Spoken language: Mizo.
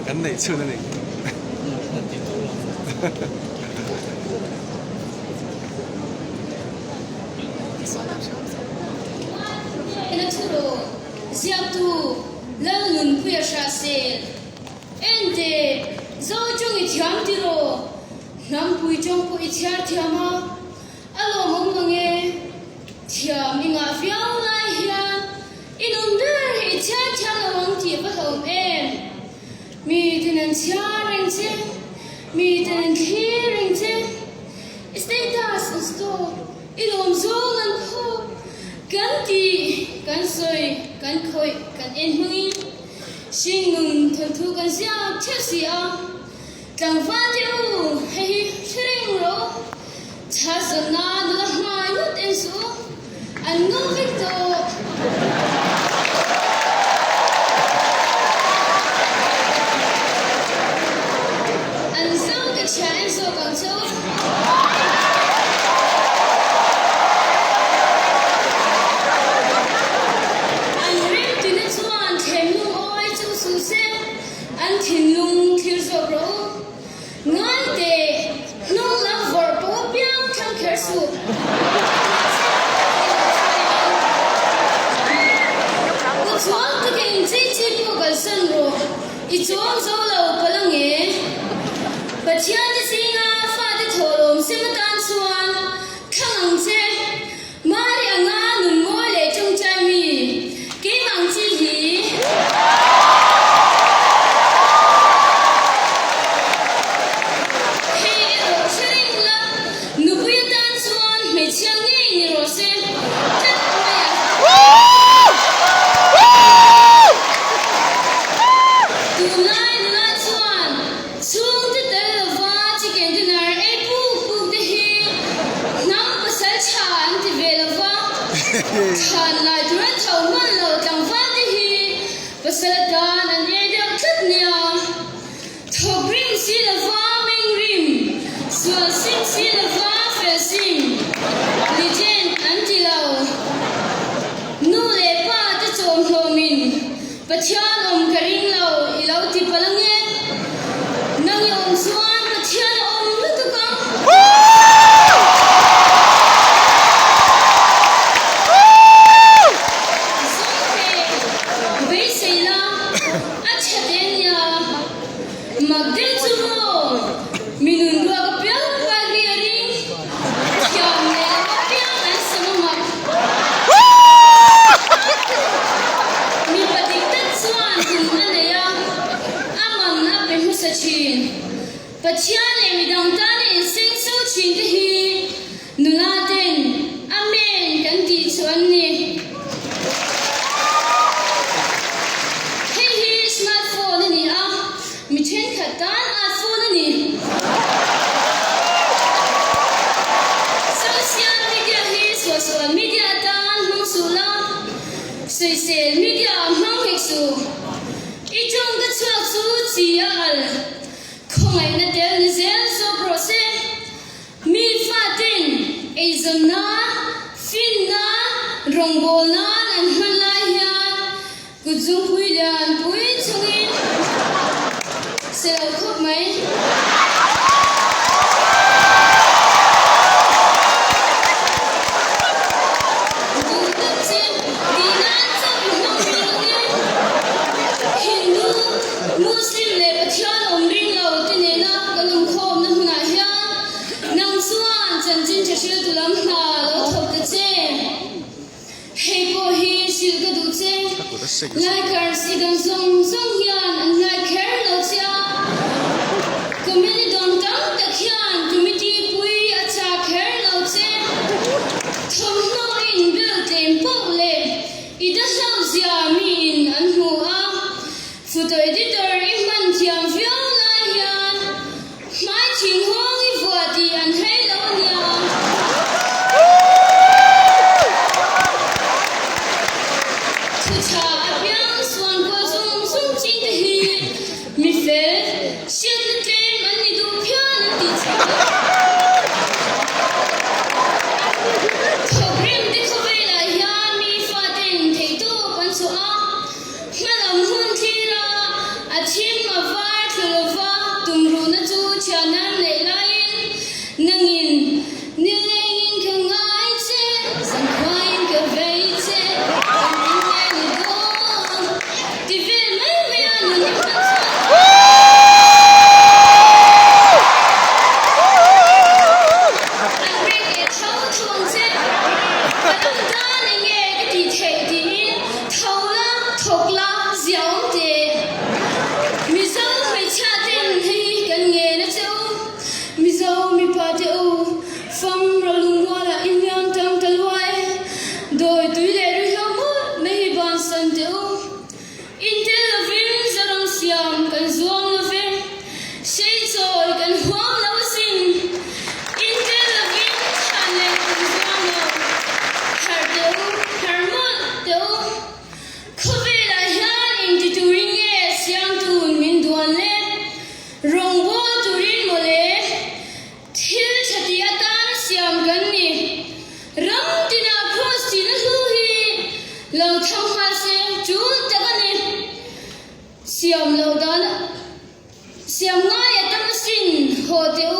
Kan neih chhun a ni. Ena thu rawh, ziaktu Lalnunpuia Hrahsel, Ente, Zo tawng i thiam tiraw? Hnampui tawng pawh i chhiar thiam a, a lawmawm mang e. Thiam i ngah viau lai hian i nun ber hi i chhiar thiam lo ang tih va hlawm em? Mi ten an chhiar reng che, mi ten an thlir reng che, i status an stalk, i lawm zawng an phawk, kan tih, kan sawi, kan khawih, kan en hmangin hringnun thawnthu kan ziak theuh si a. Tlangval te u, hei hi hre reng rawh u. Chha zawnna nula hmai ngawt en suh u, an ngo vek tawh. An zo ka chhia en zawk ang che u. An rimtuna chuan thlemlung awi chu suh se. An thinlung thlir zawk rawh u. Ngai teh, hnung lam vawrh pawh piang thlang kher suh. U chuang taka inchei chi pawh kalsan rawh, i chuang zo lo palh ang e. Pathian te zinga fate thawhlawm sem atan chuan thlang ang che. Mari anga nun mawi leh tawngtai mi keimah ang chi hi. Hei erawh hre reng la, nupui atan chuan hmeichhia ngei ni rawh se tlat mai a. Tunlai nula chuan Chhungte tel lova chicken dinner ei puk puk te hi hnam pasal tha an ti ve lova, thlan lai tur a tho hman lo tlangval te hi pasal atan an ei deuh tlat nia. Thawk rim si lova meng rim, sual sim si lova fel sim, legend an ti lo. Nu leh pa te chawmhlawmin Pathian awm ka ring lo, i lo ti palh ange. Nang i awm chuan Pathian a awm lutuk ang. Zawngte, beisei la, a tha te nia. Mak deuh chu maw? Mi nun ruak apiang kual hi a ring. Thiam leh lo apiang an sam a mak. Mipa dik tak chuan kum a nei a, a man a pe hmasa thin. Pathian leh midang tana inseng so thin te hi nula ten Amen kan tih chu an ni. Hei hi smart phone a ni a, mi thenkhat tan art phone a ni. Social media hi suahsual media atan hmang suh la, sawisel media ah hmang hek suh. I tawngka chhuak chu chi a al, khawngaihna tel ni zel zawk rawh se. Mi faten eizawn nan, fin nan, rawngbâwl nan an hman lai hian kut zungpui lian pui chungin se lo khawp mai. Duh tak che tih nan chauh i hmang ring ang e. Hindu, Muslim leh Pathian awm ring lo te nena kan awmkhawmna hmunah hian Nang chuan chanchin tha hriltu lam hna lo thawk ta che. Hei pawh hi hrilh ka duh che. Likers i dan zawng zawng hian an hlai kher lo che a. Committee dawn tam tak hian committee pui a chak kher lo che. Thawmhnaw in bel tlem poh leh i dahlau zia miin an hmu a. Photo editor i hman thiam viau lai hian Hmai thing hawng i vuah tih an hrei lo a nia. Thuchha a piang suh. Haw teh u.